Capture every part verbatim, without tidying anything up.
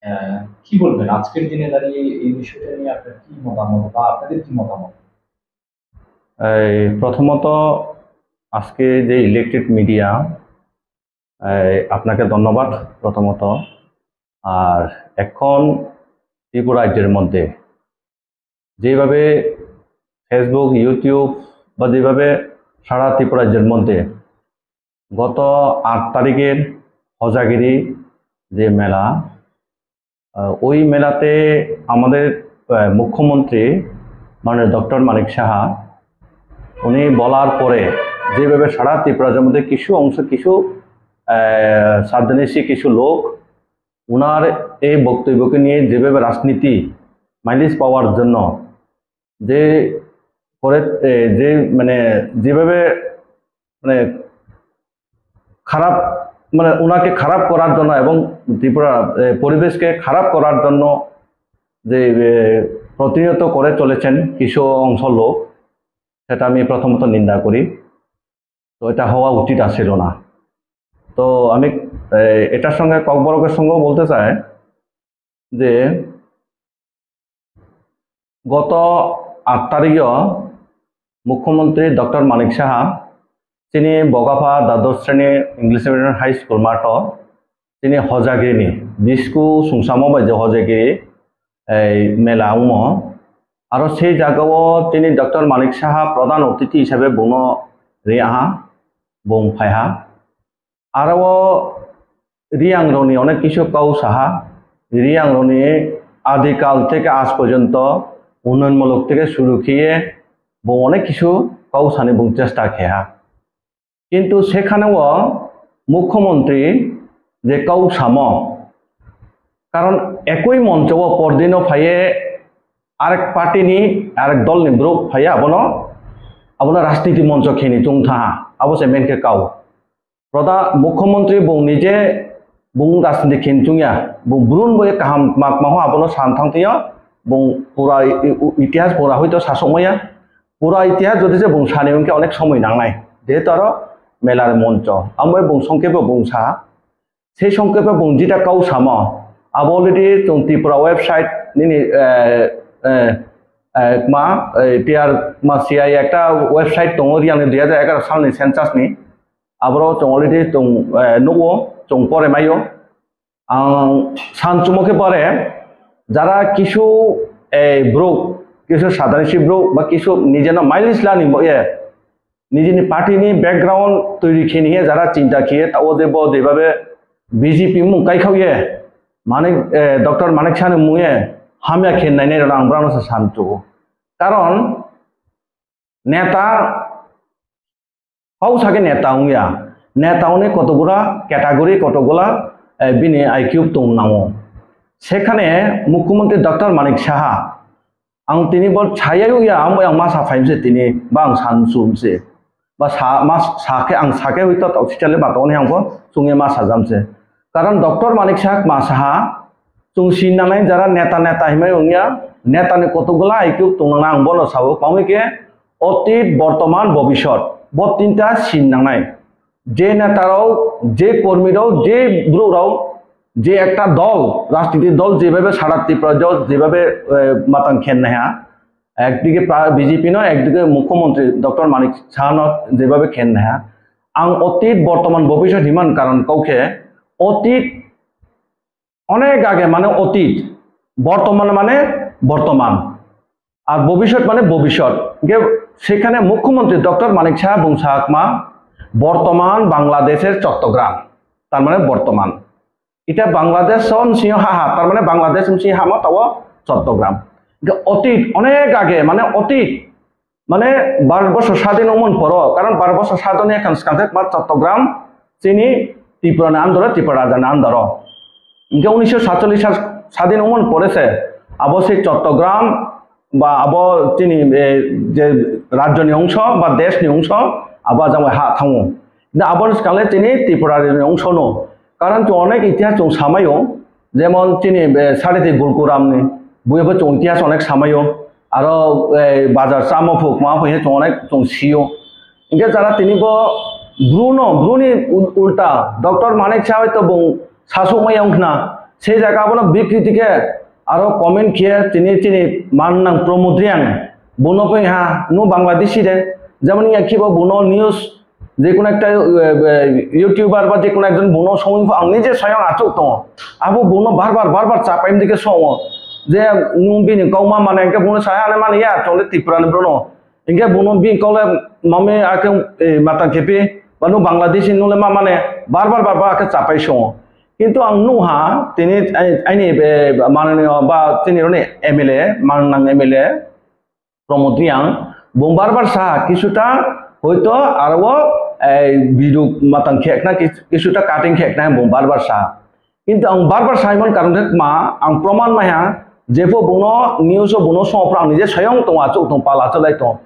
আহ, কি বলবেন আজকের দিনে দাঁড়িয়ে এই বিষয়টা নিয়ে আপনার কি মতামত বা আপনাদের কি মতামত? এই প্রথমত আজকে যে ইলেকট্রিক মিডিয়া, এই আপনাকে ধন্যবাদ প্রথমত। আর এখন ত্রিপুরা রাজ্যের মধ্যে যেভাবে Facebook, YouTube বা যেভাবে সারা ত্রিপুরা রাজ্যের মধ্যে গত আট তারিখের হজাগিরি যে মেলা, আহ, ওই মেলাতে আমাদের, আহ, মুখ্যমন্ত্রী মাননীয় ডক্টর মানিক সাহা উনি বলার পরে যেভাবে সারা ত্রিপুরা রাজ্যের মধ্যে কিছু অংশ, কিছু, আহ, সাবধানেসি কিছু লোক ওনার এই বক্তব্যকে নিয়ে যেভাবে রাজনীতি মাইলেজ পাওয়ার জন্য যে করে, এ, যে মানে যেভাবে মানে খারাপ, মানে ওনাকে খারাপ করার জন্য এবং ত্রিপুরা, এ, পরিবেশকে খারাপ করার জন্য যে, এ, প্রতিনিয়ত করে চলেছেন কিছু অংশ লোক, সেটা আমি প্রথমত নিন্দা করি। তো এটা হওয়া উচিত আছিল না। তো আমি, এ, এটার সঙ্গে ককবরকের সঙ্গেও বলতে চাই যে গত আট তারিখে মুখ্যমন্ত্রী ডক্টর মানিক সাহা তিনি বগাফা দ্বাদশ শ্রেণী ইংলিশ মিডিয়াম হাই স্কুল মাঠো তিনি হজাগিরি, বিস্কু সুংসামো bai je hojagiri এই মেলা ungmo. Aro সেই জাগাও তিনি ডক্টর মানিক সাহা প্রধান অতিথি হিসাবে বুনো রিয়াহা, বুং ফাইহা. Aro Riang roni onek kisu kau saha, Riang roni adikal theke aaj porjonto unnayonmulok theke suru khiye bo onek kisu kau sani bung chesta kheha. Kintu sekhane o mukhyamantri je kau samo, karon ekoi moncho o pordino phaiye arek party ni, arek dol ni borok phaiye abono, abono rajniti moncho kheni chwng thaha, abo se main khe kau. Prodhan mukhyamantri bung nije bung rajniti khin chungya, bung brun bo kaham mak maho abono san thang twiyo, bung pura i-, i-, itihas pura hoito sasok maya, pura itihas jodi se bung sani hwnkhe onek somoi nangnai, jehetu aro melar moncho, amo bung songkhe bo bung sa, sei songkhe bo bung jita kau samo, abo already chwng Tripura website nini, eh, eh, eh, ma, eh, T R ma C I ekta website tongo, riyangni dui hajar egaroh salni census ni, Aboro chwng already chwng, eh, nugo, chwng pore maio. Ang san chumokhe pore, jara kisu, eh, borok, kisu sadanisi borok ba kisu nijeno mailis lani bo ye, nijini party ni background toiri khini ye jara chinta khiye, ta o je bo jebabe B J P mung kaikhao ye, Manik, eh, Doctor Manik Sani mung ye hamya khe nainai rok ang borokno se san chugo. Karon neta Kau sake neta wngya. Neta hwnwi kotokgura category, kotokgula, eh, bini I Q tong nango. Sekhane Mukhyamantri Doctor Manik Saha, ang tini bo saya wngya, ang bo yang masa phaimse tini, ba ang san sumse. Ba sa, ma sa khe ang sa khe hoi to, to sitale ba tongni ang bo chwngya ma sajamse. Karon Doctor Manik Saha ma saha, chwng sin nangnai jara neta neta himai wngya, neta ni kotokgula I Q tong nang ang bono sao, kwmwi khe Otit, bortoman, bobisot, bo tinta sin nangnai. Je neta rok, je kormi rok, je borok rok, je ekta dol, rajniti dol, jebabe sara Tripura rajyo jebabe, eh, matang khen naiha, ekdige pra-, B J P no, ekdige mukhyamantri Doctor Manik Saha no jebabe khen naiha. Ang otit, bortoman, bobisot himan karon kau khe, otit Onek age mane otit, bortoman mane bortoman, ar bobisot mane bobisot. Hingke sekhane Mukhyamantri Doctor Manik Saha bung sakma, bortoman Bangladesher Chottogram, tar mane bortoman. Ita Bangladesh o bsing ha ha, tar mane Bangladesh bsing ha ma tao Chottogram. Hingke otit, onek age mane otit, Mane, Bharat borsho sadin wngmani poro, karon Bharat borsho sadin wngya khan swkang khe ma Chottogram, chini Tripura ni under o, Tripura raja ni under o. Hingke unisho satchollish sal sadin wngmani pore se, abo se Chottogram ba abo chini, eh, je rajyo ni ongso ba desh ni ongso, abo ajang bai ha thango. Hingke abo ni swkang le chini Tripura ni ongso no. Karon chwng onek itihas chwng samaio, jemon chini, eh, Sareti Gulkuram ni, buibo chwng itihas onek samaio, aro, eh, Bajar Chamo Phuk, ma phuk he chwng onek chwng sio. Hingke jara tini bo Bru no, Bru ni ul-, ulta, Doctor Manik Saha to bung sasuk maya wngkhna, Sei jaga abono bikriti khe aro comment khe tini chini man nang Pramod Reang, bono khe ha nu Bangladeshi de, jemon ya khibo bono news je kono ekta, eh, eh, YouTuber ba je kono ekjon bono songwi pho ang nije soyang achuk tongo. Abo bono bar bar, bar bar chapai mdi khe songo je nung bini kok ma mane hwnkhe bono saya hane mani ya chole Tripura ni bono. Hingke bono bini kok le mami ake, eh, matang khepi ba nu Bangladeshi nung le ma mane bar bar, bar bar ake chapai songo. Kintu ang nukha tini ai-, aini, eh, mananiyo ba tini roni M L A, man nang M L A, Pramod Reang, bung bar bar sa kisuta hoito aro, eh, video matang khekna kis-, kisuta cutting khekna bung bar bar sa. Kintu ang bar bar saimon karon khe ma ang proman maiha jepho bungno news o bungno songpra ang nije sayong tongo achuk tong pala chalai tong.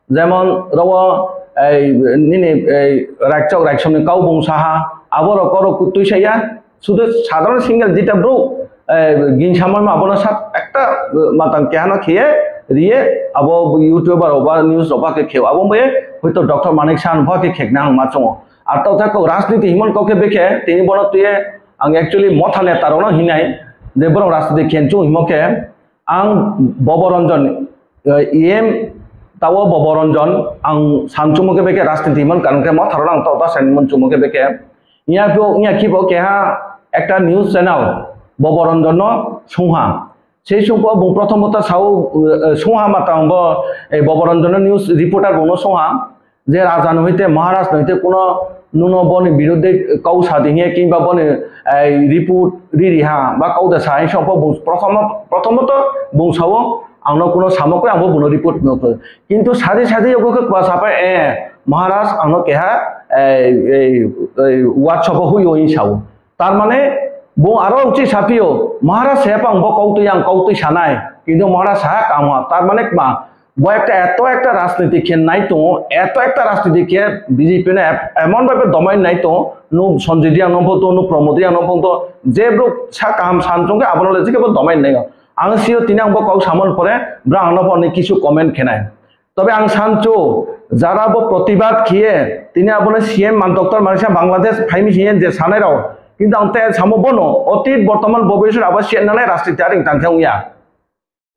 Jemon rogo ei nini ei rakchok raksomni kau bung saha aborok korok twi saya. Sudu sadharon single jeta bro, eh, gin samano abono sat ekta, eh, matang kehano khiye riye abo YouTuber oba news oba khe kheo abo mbe hoito Doctor Manik Saha no ba khe khekna ang ma chongo. Ar tau thai kok rajniti himon kok khe bekhe tini bono tuye ang actually motha neta rokno hinai je borok rajniti khenchu himo khe ang Boboranjan, eh, E M tao Boboranjan ang sanchumo khe bekhe rajniti himon karon khe motha rok ang tau ta sanimon chumo khe bekhe. Iya pho, iya khibo keha ekta news channel Boboranjan no sungha. Sei sungpho bung prothomota sao, eh, sungha matang bo, eh, Boboranjan no news reporter bung no sungha. Je raja no hoite, Maharaj no hoite kuno nuno boni biruddhe kau sa di hiya, kinba boni, eh, report ri ri ha, ba kau da sa hai sokpho bung prothom, prothomot bung sao, ang no kuno samo kre, ang bo buno report no kre. Kintu sadi sadi yogo khe kwa sapai, eh, Maharaj ang no keha, eh, eh, eh, WhatsApp o hui oi sao. Tar mane bo aro uchi sapio, Maharaj sepang bo kau twi ang kau twi sanai, kintu Maharaj sa kamo, tar mane kma, bo ekta eto ekta rajniti khe nai tongo, eto ekta rajniti khe B J P no ep-, emon bhabe domain nai tongo, nu Sanjay Reang no phone to, nu Pramod Reang no phone to, je bro sa kaham san chong khe abono le jikhe bo domain nai. Ang sio tini ang bo kok samon pore, bro ang no phone ni kisu comment khenai. Tobe ang sancho, jara bo protibad khiye, tini abono C M man Doctor Manik Saha Bangladesh phaimi siyen je sanai rao, kintu ang te samo bono, otit, bortoman, bobisot abo siyan nanai rajniti aring tang khe wngya.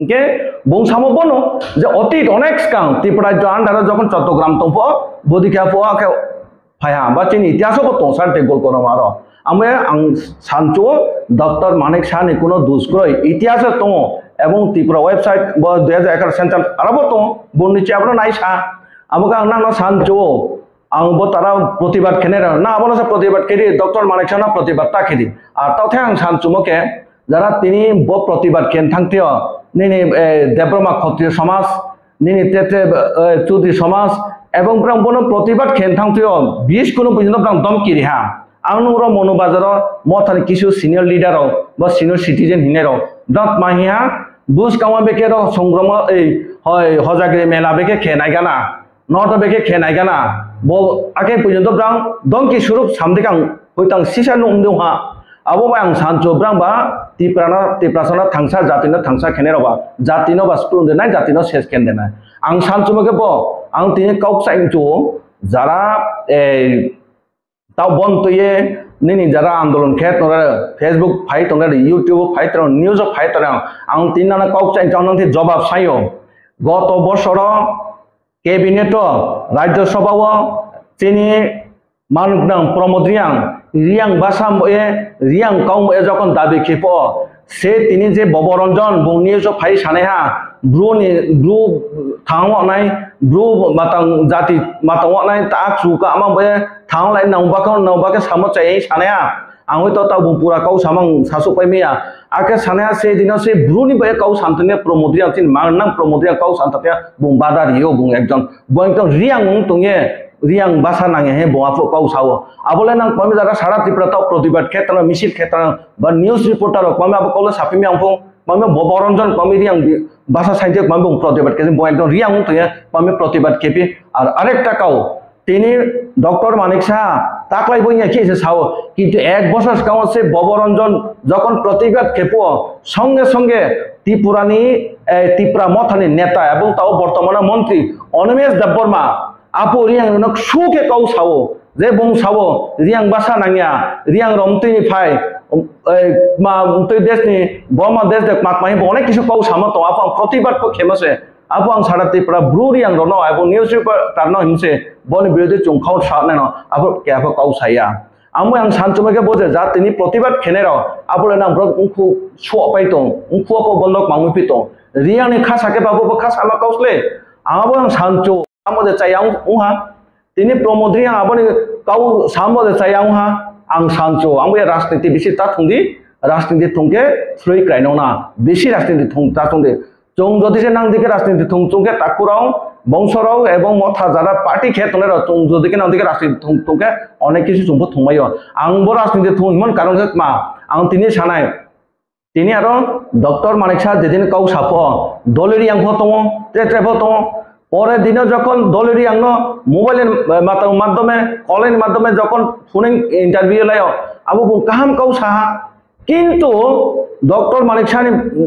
Hingke bung samo bono je otit onek skang Tripura rajyo under o jokhon Chottogram tongpho, bodikha pho, akhe phaiha, ba chini itihaso bo tong sar tei Golkonda aro. Amo ang sancho Doctor Manik Saha ni kuno dus kroi itihaso tongo, ebong Tripura website bo dui hajar egaroh center aro bo tongo, boni che abono nai sa. Amo khe ang nangno sancho, ang bo tara protibad khenai rw, na abono sa protibad khedi, Doctor Manik Saha no protibad ta khedi. Ar tao the ang sanchumo khe, jara tini bo protibad khen thangtio, nini, eh, Debbarma Khotriyo Somaj, nini te te, eh, Chudri Somaj, ebong brang bono protibad khen thangtio, bis kunu buino brang domki riha. Ang nung rok Monu Bazar o mothani kisu senior leader rok, bo senior citizen hinai rok, dot mahiha, bus kama beke rok songromo, ei, hoi, hojagri mela beke khe naigana. Noto beke khe naigana, bo ake puijo to brang dongki suruk samdikang hoitang sisa nung dong ha. Abo bai ang sancho brang ba Tiprano, Tiprasano thangsa jatino thangsa khene roba, jatino ba sprung denai, jatino ses khen denai. Ang sancho mo khe bo, ang tini kok sa incho jara, eh, Tao bon twiye nini jara andolon khe tongra, Facebook phai tongra, YouTube phai tongra, news phai tongra. Ang tini nana kok chai chang nang the jobab sayo. Goto bosoro cabinet o, Rajya Sabha o chini manuk nang Pramod Reang, Reang basa mo e, Reang kau mo e jokon dabi khipo, se tini je Bobo Ranjan bung news o phai sanai ha, bru ni, bru thang wanai, bru matang jati matang wanai, tak su ka ama bo e thang lai nang bakhe, nang bakhe samo chai sanai ha. Ang hoi to tabuk pura kau samang sasuk pai maya. Ake sanai ha se dino se bru ni bo e kau samtene Pramod Reang chini mang nang Pramod Reang kau samtene bung badar yo bung ekjon. Bo ekdom Reang wng tongye, Reang basa nangye he bo aphuru kau sao. Abole nang komi jaga sara Tripura tao protibad khetra, misil khetra, ba news reporter rok komi abo kolo sapimi ang phung, komi bo Boronjon komi Reang bi-, basa sainjak komi bung protibad khe, bo ekdom Reang wng tongye komi protibad khepi. Ar arekta kau, tini Doctor Manik Saha taklai bo ya khe se sao, kintu ek bosor skang se Boboranjan jokhon protibad khepo, songe songe Tripura ni, eh, Tipra Motha ni neta ebong tao bortomana montri Animesh Debbarma apo Reang no su khe kau sao, Je bung sabo, Riang basa nangya, Riang rom twi ni phai, um, ei, ma, um, twi des ni, bo ma des de kmak mai, bo onek kisu kau sama to, apo ang protibad ko khema se, apo ang sara Tripura bru Riang rono, apo news paper tarno himse, bo ni birodhi chung khau sa nai no, apo ke apo kau saya. Amo ang sanchuma ke bo je ja tini protibad khenai rok, apo le nang bro ungkhu suak pai tong, ungkhu apo bondok mangwi pi tong. Riang ni khasa ke babo bo khasa ma kau sle, abo ang sancho, amo de chaya ung, ung ha. Tini Pramod Riang aboni kau sambo de chaya wngha, ang sancho, ang bo ya rajniti bisi ta thungdi, rajniti thungke sroi kraino na, bisi rajniti thung ta thungdi. Chwng jodi se nang dike rajniti thung chwngke takurok, bongsorok ebong motha jara party khe tongnai rok chwng jodi ke nang dike rajniti thung chwngke onek kisu chwngbo thungmaio. Ang bo rajniti thung himon karon khe ma, ang tini sanai, Tini aro Doctor Manik Saha jedin kau sapo, Doliri yang pho tongo, tre tre pho tongo. Pore dino jokhon Doliri yang no mobile ni, eh, mata-, maddhome, call ni maddhome jokhon phone interview layo, abo bo kaham kau saha. Kintu Doctor Manik Saha ni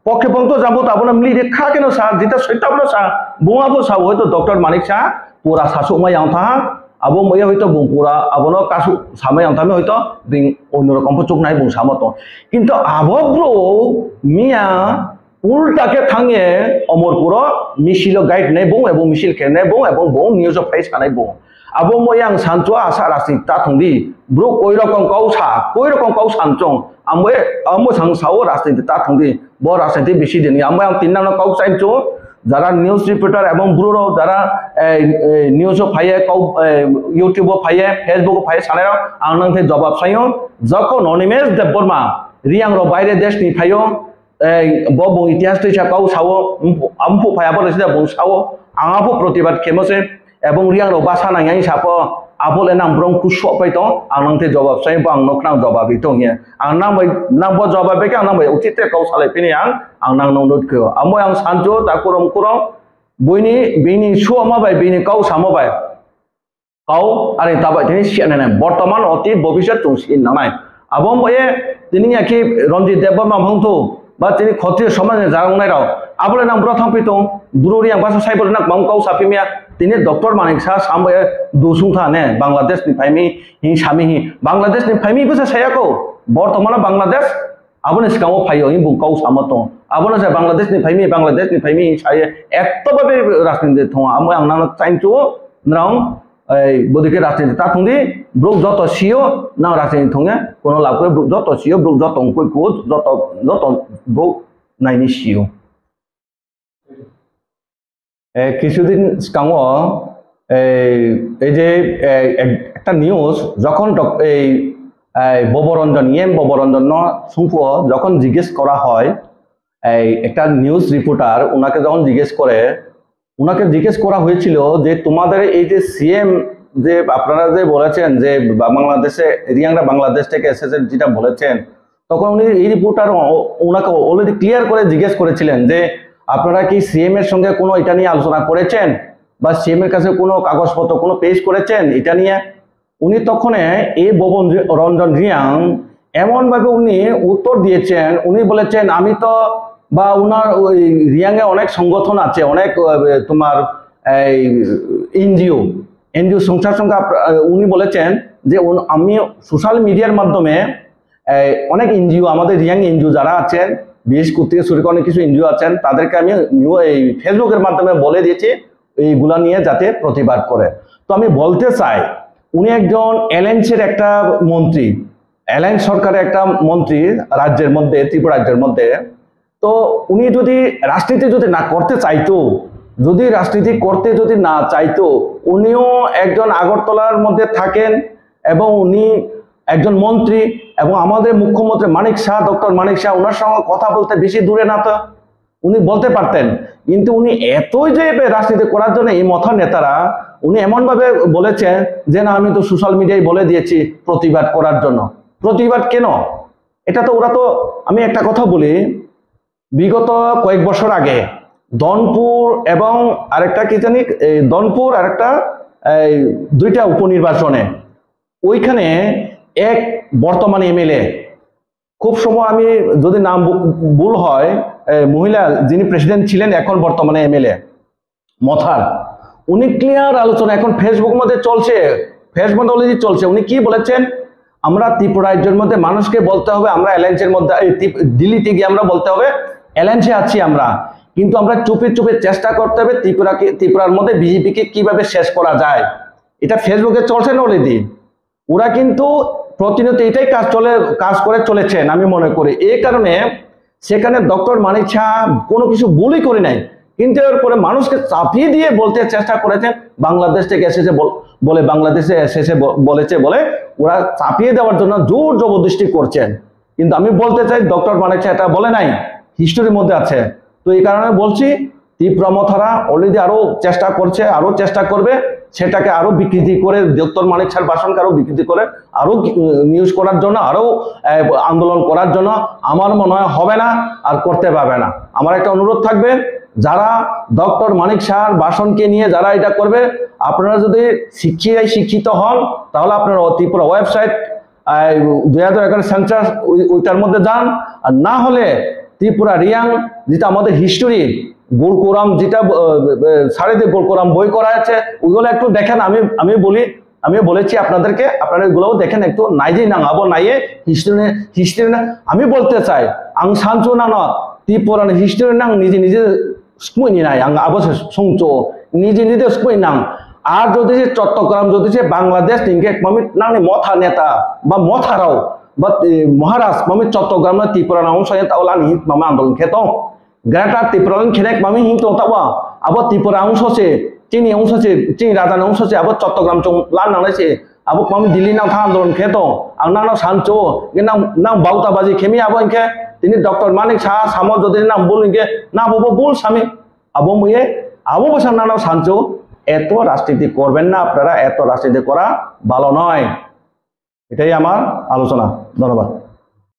pokhe pongto jabo to abono mili de kha keno sa, jita soitya bono sa, bunga bo sa, hoito Doctor Manik Saha pura sasukma yang tha. Abo moya hoito bung pura abono kasu samai ang tami hoito bing onno rokom pho chuknai bung samo tong. Kintu abo bro miya ulta khe thangye Omorpuro misilo guide nai bung ebong misil khe nai bung ebong bung news o phai sanai bung. Abo moya ang sancho asa rasi ta thungdi bro koi rokom kau sa koi rokom kau sanchong ambo ambo sang sao rasi ta thungdi. Bo rajniti bisi dini. Amo ang tin nang kau chain chu. Jara news reporter ebong bru rok jara, eh, eh, news o phaiye, kau, eh, YouTube o phaiye, Facebook o phaiye sanai rok ang nang the jawab sayo. Joko Animesh Debbarma, Riang rok baire desh ni phaio, eh, bo bung itihas twi sa kau sao, ampu phai abo sida bung sao, ang apo protibad khemo se. Ebong Riang rok basa nang yang sapo, abo le nang brong kuso pai tong, ang nang te jawab sai bo ang nok nang jawab ri tong ye. Ang nang bai, nang bo jawab bai ke ang nang bai ucit te kau salai pini ang, ang nang nong dot kyo. Amo ang sanjo ta kurom kurom, buini, bini suama bai, bini kau samo bai. Kau, ari tabai tini siya nai nai. Bortoman, otit, bobisot chung sin nang nai. Abo wngkha ye tini ya khe Ranjit Debbarma wngthu ba tini Khotriyo somaj ni jaga wngnai rok. Abo le nang bwrok thang pi tong, bwrwi yang basa sai bo le nang bang kau sa phi maya. Tini Doctor Manik Saha sam bai dusung tha ne Bangladesh ni phaimi hin sami hi. Bangladesh ni phaimi bwsa saya ko. Bortomano Bangladesh abo ni swkango phaio hin bung kau sama tong. Abo no se Bangladesh ni phaimi, Bangladesh ni phaimi hin saya. Ekto babe rajniti thong amo ang nang chain chu nang Ei, bodike rajniti ta thungdi, bwrwk joto sio, nang rajniti thungya, kono lab khe bwrwk joto sio, bwrwk joto wngkoi kuo, joto, joto bwrwk naini sio. Eh, kisudin swkango, eh, ei je, eh, ek-, ekta news, jokhon dok-, ei, ei, Boboranjan, E M Boboranjan no sungphuo, jokhon jiges kora hoy, ei, ekta news reporter, unake jokhon jiges kore, ওনাকে জিজ্ঞেস করা হয়েছিল যে তোমাদের এই যে সিএম যে আপনারা যে বলেছেন যে বা-, বাংলাদেশে রিয়াংরা বাংলাদেশ থেকে এসেছেন যেটা বলেছেন, তখন উনি এই রিপোর্টার ও-, ওনাকে অলরেডি ক্লিয়ার করে জিজ্ঞেস করেছিলেন যে আপনারা কি সিএম এর সঙ্গে কোনো এটা নিয়ে আলোচনা করেছেন বা সিএম এর কাছে কোনো কাগজপত্র কোনো পেশ করেছেন এটা নিয়ে? উনি তখন এ ভবন রি-, রঞ্জন রিয়াং এমনভাবে উনি উত্তর দিয়েছেন, উনি বলেছেন, "আমি তো বা ওনার ওই রিয়াংয়ে অনেক সংগঠন আছে, অনেক, আহ, তোমার এই এনজিও, এনজিও সংস্থার সঙ্গে আপ-, আহ, উনি বলেছেন যে উন-, আমি সোশ্যাল মিডিয়ার মাধ্যমে, এই, অনেক এনজিও, আমাদের রিয়াং এনজিও যারা আছেন, বিশেষ করতে শুরু করে অনেক কিছু এনজিও আছেন, তাদেরকে আমি নিউ-, এই Facebook-এর মাধ্যমে বলে দিয়েছি এইগুলা নিয়ে যাতে প্রতিবাদ করে।" তো আমি বলতে চাই, উনি একজন অ্যালায়েন্সের একটা মন্ত্রী, অ্যালায়েন্স সরকারের একটা মন্ত্রী রাজ্যের মধ্যে, ত্রিপুরা রাজ্যের মধ্যে। তো উনি যদি রাজনীতি যদি না করতে চাইতো, যদি রাজনীতি করতে যদি না চাইতো, উনিও একজন আগরতলার মধ্যে থাকেন এবং উনি একজন মন্ত্রী এবং আমাদের মুখ্যমন্ত্রী মানিক শাহ, ডক্টর মানিক শাহ, ওনার সঙ্গে কথা বলতে বেশি দূরে না তো। উনি বলতে পারতেন, কিন্তু উনি এতই যে রাজনীতি করার জন্য এই মথা নেতারা, উনি এমনভাবে বলেছেন যে, "না, আমি তো সোশ্যাল মিডিয়ায় বলে দিয়েছি প্রতিবাদ করার জন্য।" প্রতিবাদ কেন? এটা তো ওরা তো, আমি একটা কথা বলি, বিগত কয়েক বছর আগে ধনপুর এবং আরেকটা কি জানি, এই ধনপুর আরেকটা, এই দুইটা উপনির্বাচনে ওইখানে এক বর্তমান এমএলএ, খুব সময় আমি যদি নাম ভু-, ভুল হয়, এ, মহিলা যিনি প্রেসিডেন্ট ছিলেন, এখন বর্তমানে এমএলএ মথার, উনি ক্লিয়ার আলোচনা এখন Facebook মধ্যে চলছে, ফেসবুক অলরেডি চলছে। উনি কি বলেছেন? আমরা ত্রিপুরা রাজ্যের মধ্যে মানুষকে বলতে হবে আমরা অ্যালায়েন্সের মধ্যে, এই ত্রিপ- দিল্লিতে গিয়ে আমরা বলতে হবে অ্যালায়েন্সে আছি আমরা, কিন্তু আমরা চুপে চুপে চেষ্টা করতে হবে ত্রিপুরাকে, ত্রিপুরার মধ্যে বিজেপিকে কিভাবে শেষ করা যায়। এটা ফেসবুকে চলছে না অলরেডি। ওরা কিন্তু প্রতিনিয়ত এটাই কাজ চলে, কাজ করে চলেছেন আমি মনে করি। এই কারণে সেখানে ডক্টর মানিক সাহা কোনো কিছু ভুলই করে নাই, কিন্তু এরপরে মানুষকে চাপিয়ে দিয়ে বলতে চেষ্টা করেছেন বাংলাদেশ থেকে এসেছে বল- বলে, বাংলাদেশে এসেছে ব- বলেছে বলে ওরা চাপিয়ে দেওয়ার জন্য জোর জবরদস্তি করছেন। কিন্তু আমি বলতে চাই, ডক্টর মানিক সাহা এটা বলে নাই, হিস্ট্রির মধ্যে আছে। তো এই কারণে বলছি, ত্রিপুরা মথারা অলরেডি আরো চেষ্টা করছে, আরো চেষ্টা করবে, সেটাকে আরো বিকৃতি করে, ডক্টর মানিক সাহার ভাষণকে আরো বিকৃতি করে, আরো নিউজ করার জন্য, আরো আহ, আন্দোলন করার জন্য আমার মনে হয় হবে না, আর করতে পারবে না। আমার একটা অনুরোধ থাকবে, যারা ডক্টর মানিক সাহার ভাষণকে নিয়ে যারা এটা করবে, আপনারা যদি শিক্ষিত শিক্ষিত হন, তাহলে আপনারা ত্রিপুরা ওয়েবসাইট দুই হাজার এগারো সেন্সাস ওইটার মধ্যে যান। আর না হলে ত্রিপুরা রিয়াং, যেটা আমাদের হিস্ট্রি, গোলকোরাম, যেটা আহ, আহ, সারিতে গোলকোরাম বই করা আছে, ওইগুলো একটু দেখেন। আমি আমি বলি, আমি বলেছি আপনাদেরকে, আপনারা এগুলোও দেখেন একটু। Naijinang abo naiye history, history na আমি বলতে চাই, ang sancho nang no Tripura ni history nang nije nije skmui ni nai, ang abo se songcho nije nije skmui nang. Ar jodi se Chattogram jodi se Bangladesh ni hingke mami nang ni motha neta ba motha rao ba Maharaj mami Chattogram na Tripura na ongsa ta ola ni mama andolon khe tong. Greater Tipraland khenek mami hing tong tabo, abo Tripura ongso se, chini ongso se, chini raja ni ongso se, abo Chattogram chong lan nangnai se, abo mami Delhi nang thang andolon khe tong, ang nang no sancho, nang nang bauta baji khemi abo hingke, tini Doctor Manik Saha samo jodi nang bul hingke, na bo bo bul sami, abo muye, abo bwsa nang no sancho, eto rajniti korben na apnara, eto rajniti kora balo noi. এটাই আমার আলোচনা। ধন্যবাদ।